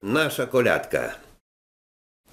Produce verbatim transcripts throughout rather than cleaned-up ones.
Наша колядка.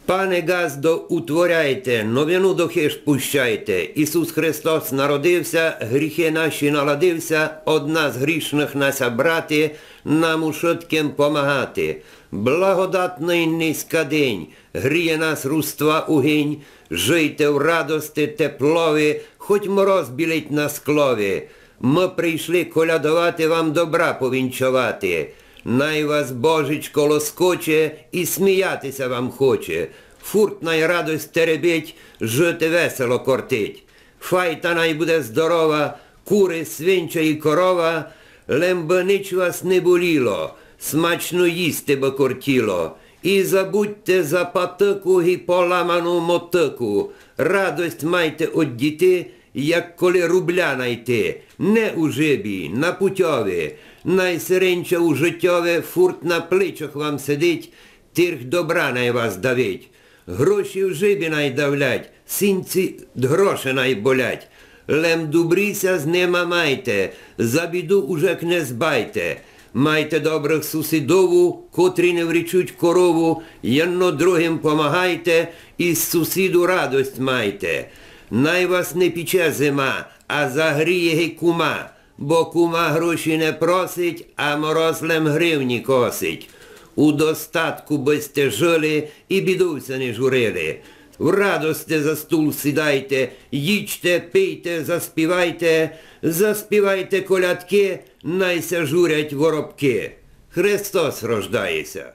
Пане ґаздо, утворяйте, новину до хиж пущайте. Ісус Христос народився, гріхи наші наладився, од нас грішных нася брати, нам ушыткым помагати. Благодатный ниська день, гріє нас Руства угинь, жыйте в радости, теплови, хоть мороз білить на склови. Мы прийшли колядовати, вам добра повінчовати. Най вас Божечко лоскоче і сміяти ся вам хоче. Фурт най радость теребить, жыти весело кортить. Файта най буде здорова, куры, свинча і корова, лем бы нич вас не боліло, смачно їсти бы кортіло. І забудьте за патыку і поламану мотыку, радость майте од діти, як коли рубля найти, не у жебі, на путьови. Най сиренча у житьови фурт на плечах вам сидить, тирх добра най вас давить. Гроші в жебі най давлять, синці д гроше най болять. Лем добрі ся з нима майте, за біду уже к не збайте. Майте добрых сусідову, котрі не врічуть корову, єдно другым помагайте, і з сусіду радость майте. Най вас не піче зима, а загріє ги кума, бо кума гроші не просить, а мороз лем гривні косить. У достатку бысте жили і біду ся не журили. В радости за стул сідайте, їчте, пийте, заспівайте, заспівайте колядки, най ся журять воробки. Христос рождає ся.